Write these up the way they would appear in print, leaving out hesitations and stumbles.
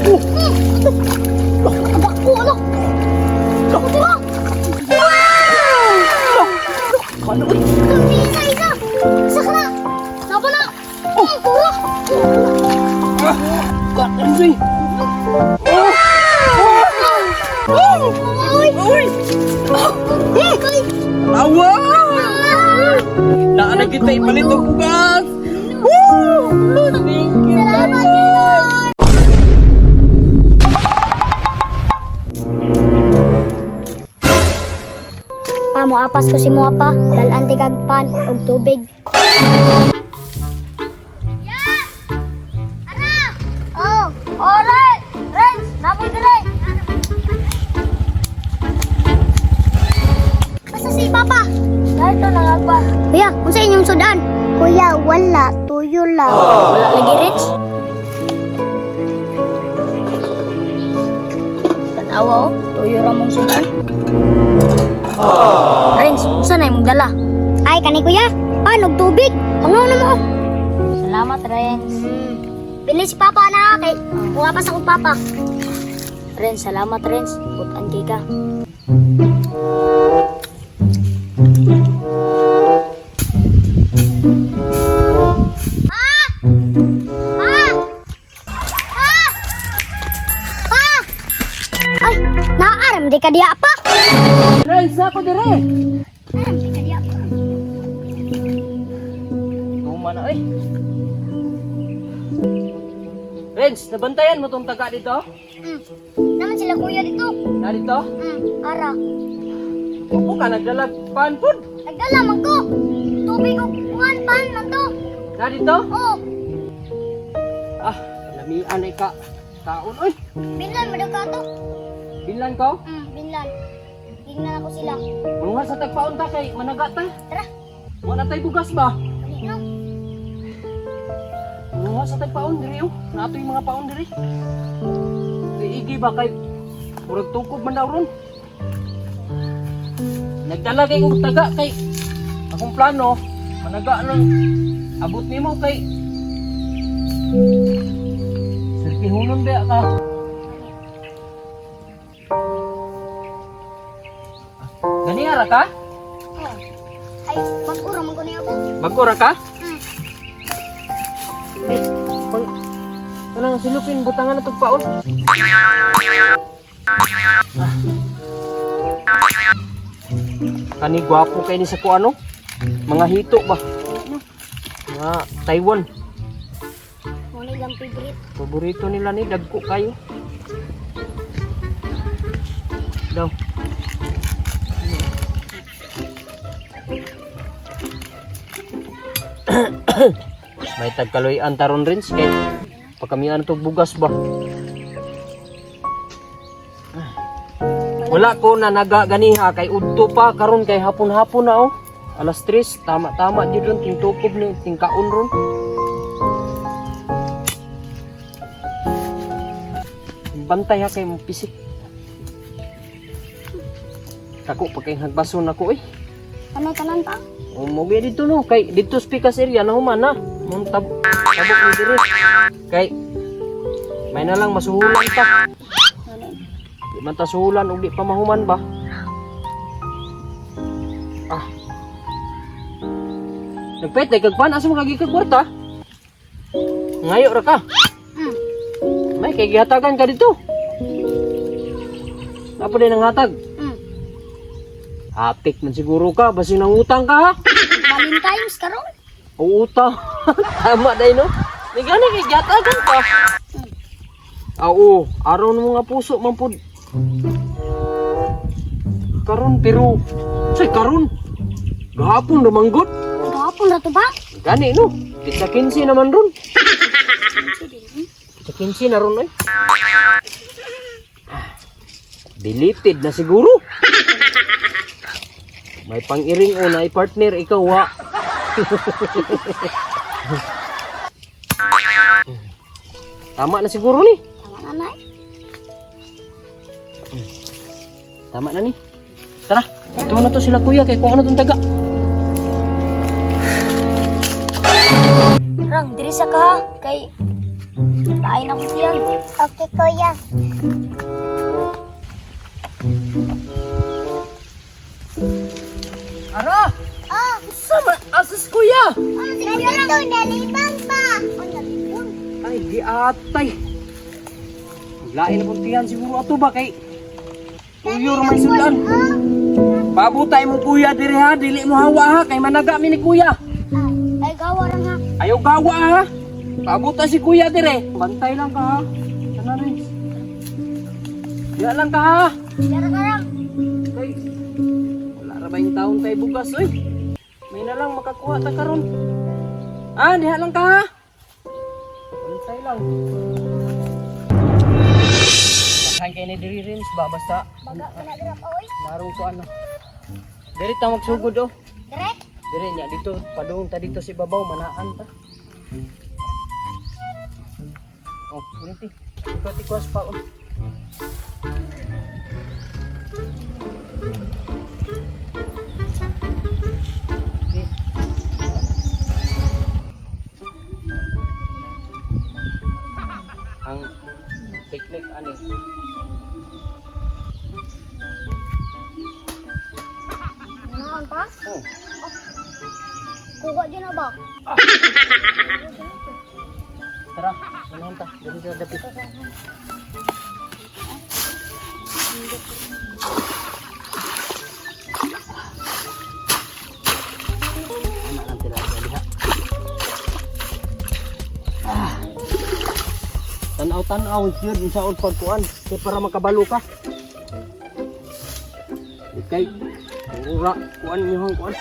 Oh! Dako ano? Dako diba? Wow! Ano uy? Isa, isa! Isa ka na! Saba na! Oh! Puro! Ah! Kakan eh. Oh! Oh! Uy! Uy! Uy! Awa! Naa na kita ipalit og bugas. Woo! Thank you. Salamat, Lord! Pamo apas ko si mo pa, dalan ti kag pan og tubig. Ya! Oh, alright. Renz, napoy dire. Basta si Papa. Dito na pa. Kuya, unsa inyong sudan? Kuya, wala. Tuyo lang. Wala lagi, Renz. Tanawa, oh. Tuyo ra mong sudan. Renz, unsa na imong dala? Ay, kani kuya. Panog tubig. Pangaw na mo. Salamat, Renz. Bilis si Papa na kay kuha pa sa akong papa. Renz, salamat, Renz. Butan kay ka. Pa! Pa! Pa! Pa! Ay, naaram di ka diya pa. Renz, na ako dire. Naaram di ka diya pa. Tuma na eh. Renz, nabantayan mo tong taga dito? Naman sila kuya dito. Na dito? Ara. Upo ka, nagdalag pan food. Nagdala man ko. Tubig og kuan pan man to. Na dito? Oh, Ah, lamian ay ka. Kaon oy. binlan man daw ka to. Binlan ko? Binlan. Tingnan ako sila. Mga sa tagpaon ta kay managa ta. Tara. Wala tay bugas ba? Dali na. Mga sa tagpaon diri oh. Nato yung mga paon diri. Kay igi ba kay murag tukob man daw ron. Nagdala kay og taga kay akong plano managa lang abot nimo kay Sirkihunon ba ka? Ganiha ra ka? Oh. Ay, bag-ura man ko niya po. Bago ra ka? Mm. Eh, pang kanang silupin butangan na tong paon. Ah. Kani gwapo kay ni sa kuano? Mga hito ba? Mga Taiwan. Mo ni lang favorite. Paborito nila ni dagko kayo. Daw. May tagkaloy-an taron rin kay pagkamian tog bugas ba. Wala ko na naga ganiha kay udto pa karon kay hapon-hapon na oh. Alas 3 tama-tama jud ron tingtukob ni tingkaon ron. Bantay ha kay mo pisik. Kako pa kay nagbaso nako eh. Kanay kanan pa. Umugi dito no kay dito speakers area na human na. Mong tabok ni diri. Kay may na lang masuhulan ta. Di man ta suhulan og di pa mahuman ba. Ah. Nagpetay kag pan asa mo kag kwarta? Ngayo ra ka. May kay gihatagan ka dito. Apo din ang hatag. Apik man siguro ka, basin ang utang ka ha. Valentine's karon. O utang. Tama day no. May gani kay gihatagan ka. Ah, oo, araw ng mga puso man pud. Karon pero say karon. Gahapon rumanggot. Gahapon ra to ba? Gani no. Pitsa 15 naman ron. Pitsa 15 na ron oy. Deleted na siguro. May pang-iring o na partner ikaw wa. Tama na siguro ni. Tama na nay. Tama na ni. Tara, ito na to sila kuya kay kung ano tong taga. Rang diri sa ka ha. Kay Lain ako siyan. Okay, kuya. Ara! Oh, Sama asas kuya. oh, si kuya to, nalibang pa. Oh, nalibang. Ay, giatay. Lain na puntihan siguro ato ba kay Uyur may sudan. Pabutay mo kuya diri ha, dili mo hawa ha kay managa mi ni kuya. Ay, gawa ra nga. Ayaw gawa ha. Pabuta si kuya dire. Bantay lang ka ha. Ano rin? Diya lang ka ha. Dara ka lang. Kay wala ra ba yung taon kay bugas oy. May na lang makakuha ta karon. Ah, diha lang ka ha. Bantay lang. Daghan kay ni diri Rins ba basta Baga ka na dira pa, oy. narong ko ano. Diri ta magsugod oh. Dire. Diri nya dito padung ta dito si babaw manaan ta. Oh, ulit. Tikwas pa oh. Okay. Ang teknik ani. Naon pa? Oh, Kuha dyan na ba? tara, manahon ta. Diri sa dapit. Ana lang tira sa diha. Ah. Tanaw-tanaw gyud unsa on pagkuan kay para makabalo ka. Kay ura kuan nihong kuan.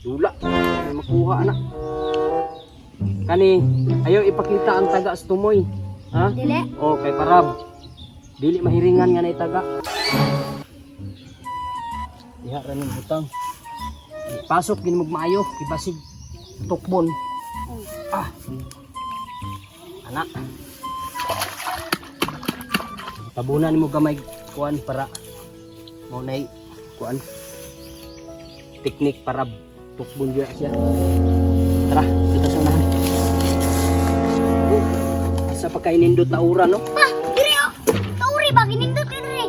Dula may makuha ana. Kani ayaw ipakita ang taga sa tumoy. Ha? Dili. O kay parab. Dili mahiringan nga na itaga. Diha ra ning butang. Pasok gini mo maayo, ibasig tukbon. Ah. Ana. Tabunan nimo gamay kuan para mao nay kuan teknik para tukbon gyud siya. Tara, dito sa unahan. Asa pa kay nindot na ura no? Ah, dire oh. Tauri ba ginindot ka dire?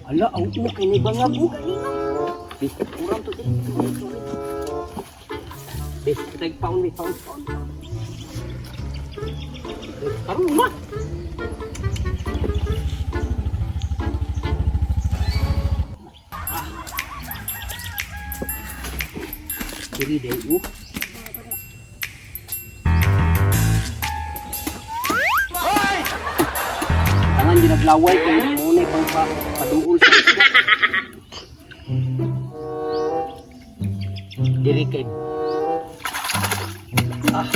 Ala, ang uok ini bangag oh. Galing Di, urang to di. Di, kita paon di, paon, paon. Di, karon ma. Ah. Diri day oh. Tangan ginaglaway kay mo pang pa, paduol sa isda. Diri kay ah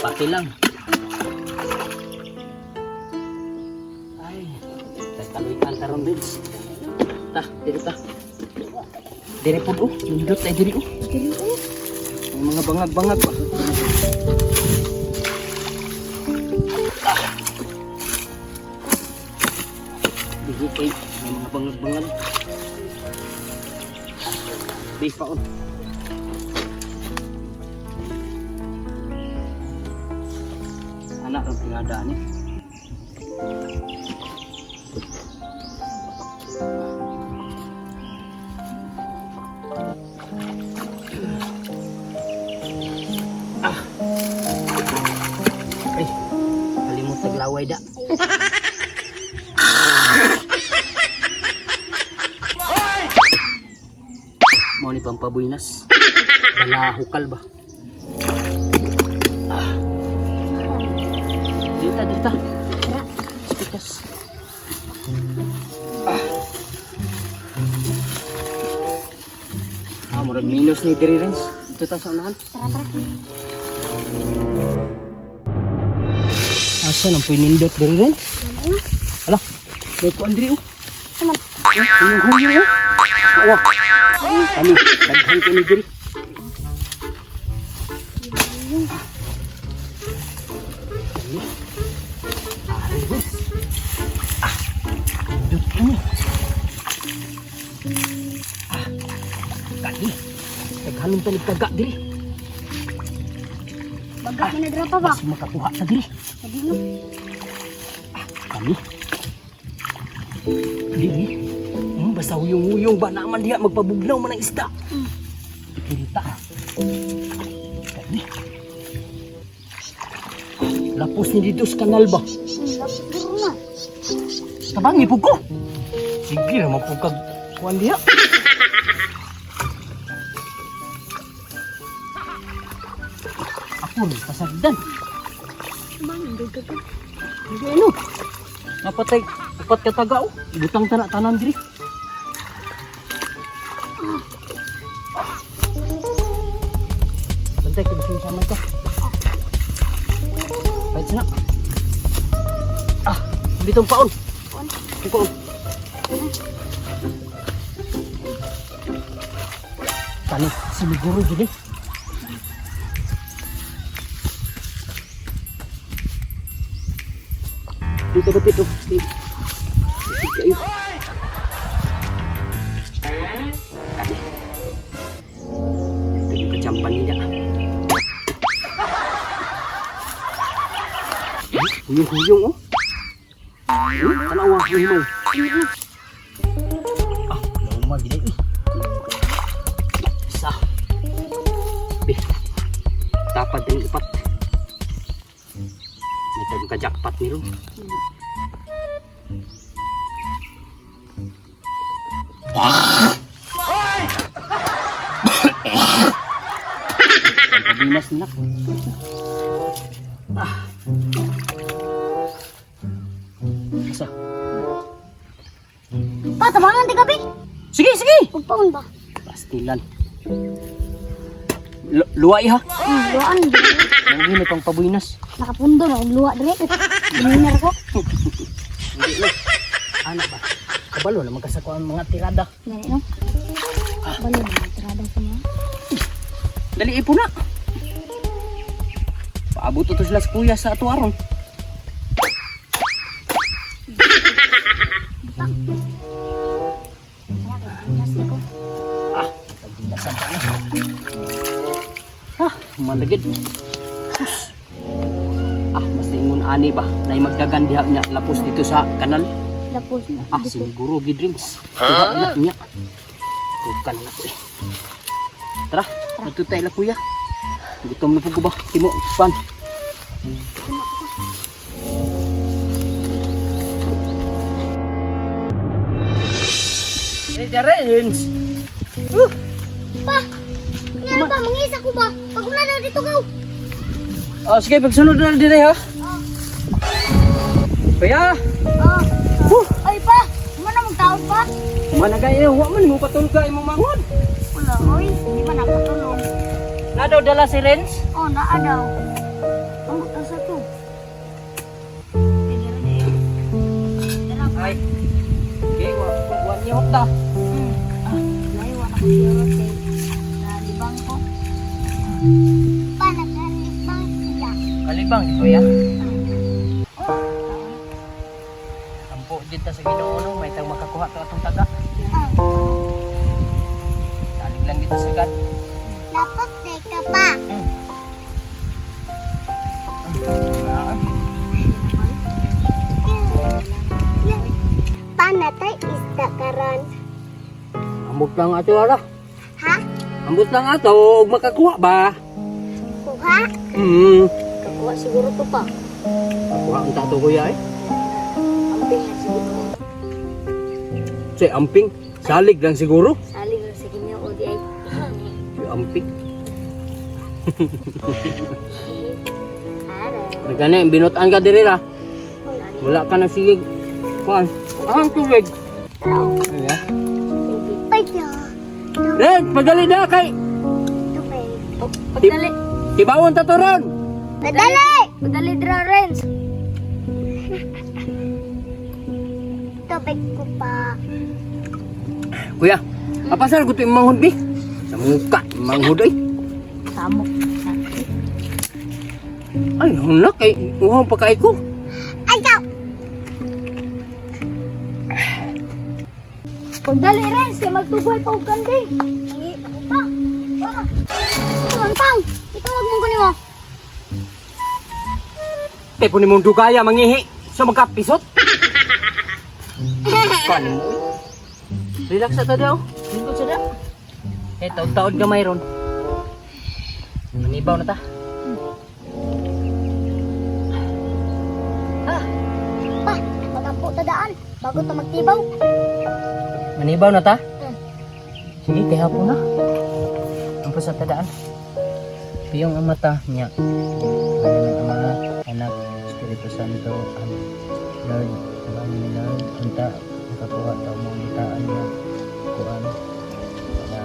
pati lang ay tataluyan karon Rins. Ta diri ta diri pud oh, nindot ay diri oh. Dili oh. May mga bangag-bangag pa. Ah. Diri kay may mga bangag-bangag. Di pa on. Anak ang pinadaan ni. Ay, kalimot naglaway da. Mao ni pampabuinas. Bala hukal ba? Ah. Dita, dita. Spikas. Ah. Ah, murag minus ni diri Rins. Dito ta sa unahan. Tara, tara. Asa nang pinindot diri rin? Ala, may kuan diri oh. Ano? Yung huyo oh. Awa. Kami, daghan kini diri. Kami. Ari, rin. Ah, pindot ini. Ah, kani. Daghan ng tanig kaga diri. Baga Taga man na pa ba? Mas makakuha sa diri. Sabi no. Kami. Dili. Basta huyong-huyong ba naman diha magpabugnaw man ang isda. Kirita. Kami. Lapos ni dito sa kanal ba? Lapos diri na. Tabangi po ko. Sige naman po kag kuan diha. Ako rin pasagdan. Bang, ka ka. Hindi ano. Napatay, upat ka taga oh. Butang tana tanan diri. Bantay kay bisin sama ka. Pahit na. Ah, bitong paon. Paon. Tani, siniguro gid eh. Dito dapit oh. Sige kayo. Kani. Ito yung kachampan niya. Huyong-huyong oh. Tanawa huyong. Ah, lauma gid eh. Isa. Be. Tapad ang upat. May tagong kajakpat nilo. Pabinas na. Ah. Asa? Pa, tabangan ti gabi. Sige, sige. Ugpaon ba? Pastilan. Luwai ha. Luaan. Ang may pang pabuinas. Nakapundo na og luwa dire. Ginar ko. Hindi na. Ano ba? Kabalo na magkasako ang mga tirada. Gani no. Balo na tirada sa mga. Dali ipo na. Paabot to sila sa kuya sa ato aron. Yes, ko. Ah, pagbilasan pa na. Ah, malagid. Sus. Ah, basta ingon ani ba? Nay magdagan diha niya lapos dito sa kanal. Lapos na. Ah, siguro gi drinks. Kuha na niya. Tukan na ko eh. Tara, natutay la kuya. Gutom na po ko ba? Timo, pan. Eh, Darens. Pa! Nga ba, mangisa ko ba? Pag wala na dito ka. Ah, sige, pagsunod na lang dire ha. Kuya, Oh. Ay pa! Mana magtaon pa? managay eh, wa man mo patulog ka imong mangon. Wala, oy. Di ba napatulog? Na daw dala si Renz. Oh, naa daw. Ang asa to. Ay, dara na yun. Dara pa. Ay. Okay, wa wa niya hokta. Ah, layo na ko siya kay nalibang ko. Pa, nakalibang siya. Kalibang di kuya. Ampo jud ta sa Ginoo no, may tag makakuha ka atong taga. Salig lang dito sa God. Lapos teka pa. Panatay isda karon. Ambot lang ato ara. Ha? Ambot lang ato og makakuha ba? Kuha? Kakuha siguro to pa. Kuha ang tato kuya eh. Amping na siguro. Say amping, salig lang siguro. Saling lang sa Ginoo di ay. Say amping. Ara. Nagani binutan ka diri ra. Wala ka na sige. Kuan. Ang tubig. Ay, ah. Ay, Ren, padali na kay. tubig. Pagdali. Tibawon ta to ron. Padali! Padali dra, Renz. Tubig ko pa. Kuya, apasar ko to yung manghod bi. Sa muka, manghod ay. Samok. Ay, hunak kay uhaw pa kay ko. Ayaw! Pagdali, Renz, kay magtubol pa og kanding. Ay, ako pa. Ah. Pang, pang. Itawag mo ko nimo. Ate po ni mong dugaya mangihi. So magkapisot. Kan mo, eh. Relax sa ta daw. Lingkod sa da. Eh, taod-taod gamay ron. Manibaw na ta. Ah, Pa, magampo ta daan bago ta magtibaw. Manibaw na ta? Hmm. Sige, kay hapon na. Ang sa tadaan. Piyong ang mata niya. Ano ng Ama, Anak, Espiritu Santo, Amen. Lord, tabangan ni Lord, unta, makakuha ta mo ang taan niya. Kuan, na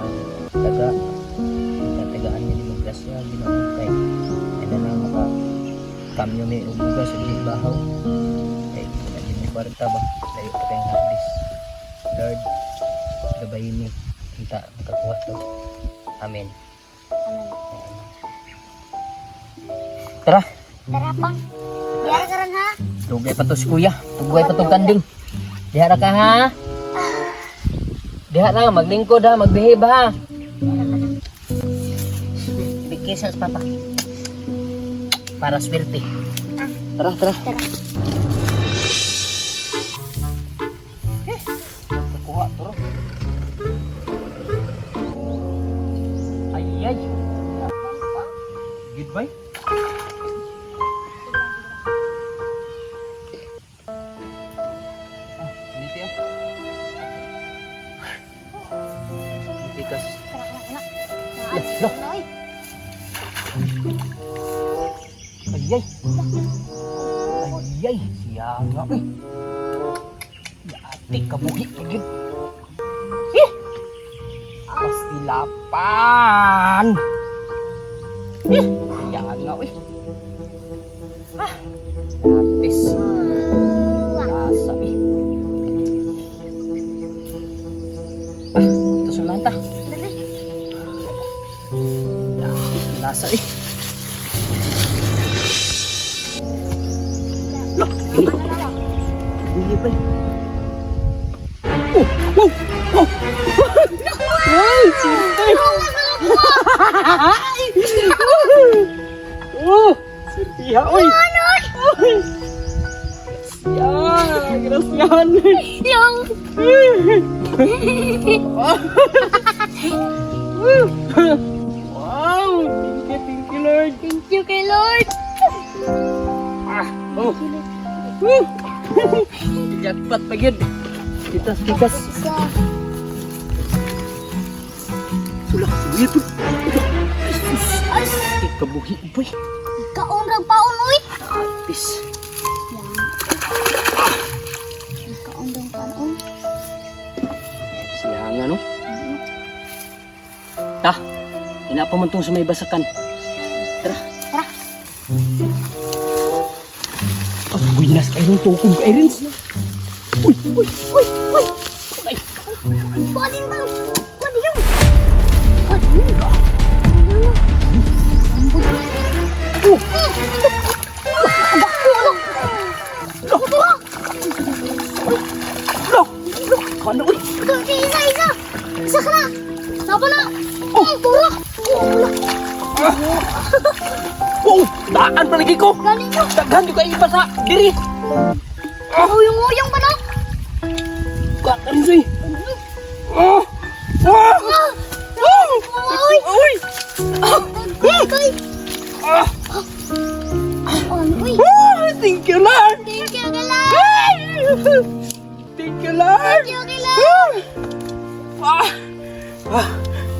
taga, tatagaan niya ni mong grasya, Ginoo kay, ay na lang maka kamyo may ubugas ug bahaw. Kay, wala din mo kwarta ba, layo pa kayong harvest. Lord, gabayin mi, unta, makakuha to. Amen. Amen. Tara, Tara pa. Diara ka ron ha. Dugay pa to si kuya. Dugay pa tong kanding. Diha ra ka ha. Diha ra maglingkod ha, magbehave ha. Bigkisa sa papa. Para swerte. Tara, tara. Tara. Kuha turo. Ay ay. Goodbye. Ah, dito yan. Tikas. Tara ka na. Lah, lah. Ay, Ay ay. Ay ay, siya nga uy. Yati kabuhi pa gyud. Eh! Pastilapan. Eh, siya nga uy. Ah. Lapis. Lasa eh. Ah, ito sa lanta. Dali. Lapis, lasa eh. Lah, ini. Hindi pa eh. Oh, wow, wow. Ay, sinte. Oh, sirtiha, oy. Oy. Ya, grasyahan. Yung. Wow, thank you, Lord. Thank you kay Lord. Ah, oh. Woo. Jackpot pa gyud. Titas, titas. Isa. Sula, sulit. Ay, Kabuhi, boy. kaon rag paon oy. Peace. Kaon rag paon. Siya nga, no? Ta, ina pa man tong sa may basakan. Tara. Tara. Oh, buinas kayo ng tukog kay Rins. Uy, uy, uy, uy. Ay, Pwede ba? Pwede yun. Pwede yun ba? oh, lo, lo, ano, uy. Isa, isa! Isa ka na! Saba na! Oh, turo! Oh, wala. Oh, daan palagi ko. Galing mo! Daghan yung kayo basa. Diri. Uyong-uyong pa na! Kuha Rins, uy. Oh, oh, oh, Uy! uy. Uy! Ah, Ano, uy? oh, thank you, Lord. Thank you, Lord! Thank you, Lord. Thank you, Lord! Ah! Ah!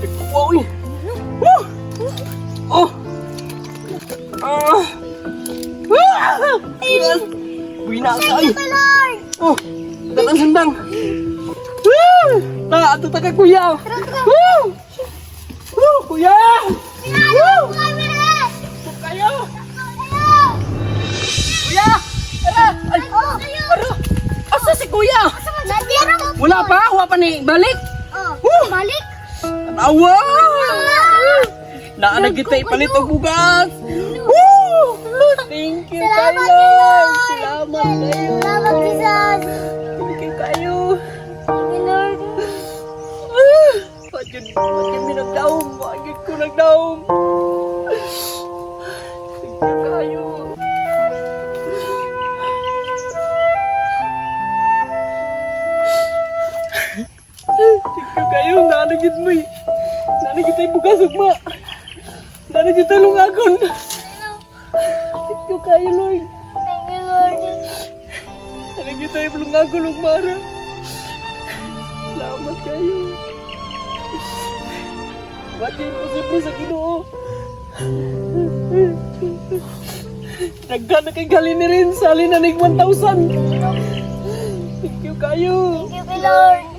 Nagkuha, uy! Woo! Oh! Ah! Ah! Yes! Buwi na ako, ay! Thank you, Lord! Oh! Dalang sandang! Woo! Ta, ato ta ka, kuya! Tara, tara! Woo! Woo, kuya! Woo! Woo! Kayo! Kuya! Tara! Ay! Ara! Asa si kuya? Wala pa? Wala pa ni balik? Oh, Woo! balik! Tanawa! Naanag kita ipalit og bugas. Woo! Thank you Salamat, kayo. Lord. Salamat kayo. Salamat, Jesus! Thank you kayo. Thank you, Lord! Ah! Pagyan, pagyan mi nagdaom. Pagyan ko nagdaom. Thank you kayo. You kayo, naa na gyud mo eh. Naa na gyud tay bugas ugma. Naa na gyud tay lungagon. Thank you kayo, Lord. Thank you, Lord. Naa na gyud tay lungagon ugma ra. Salamat kayo. Ba't imposible sa Ginoo? Daghan na kay gali ni rin. Sali na nig 1,000. Thank you kayo. Thank you, Lord.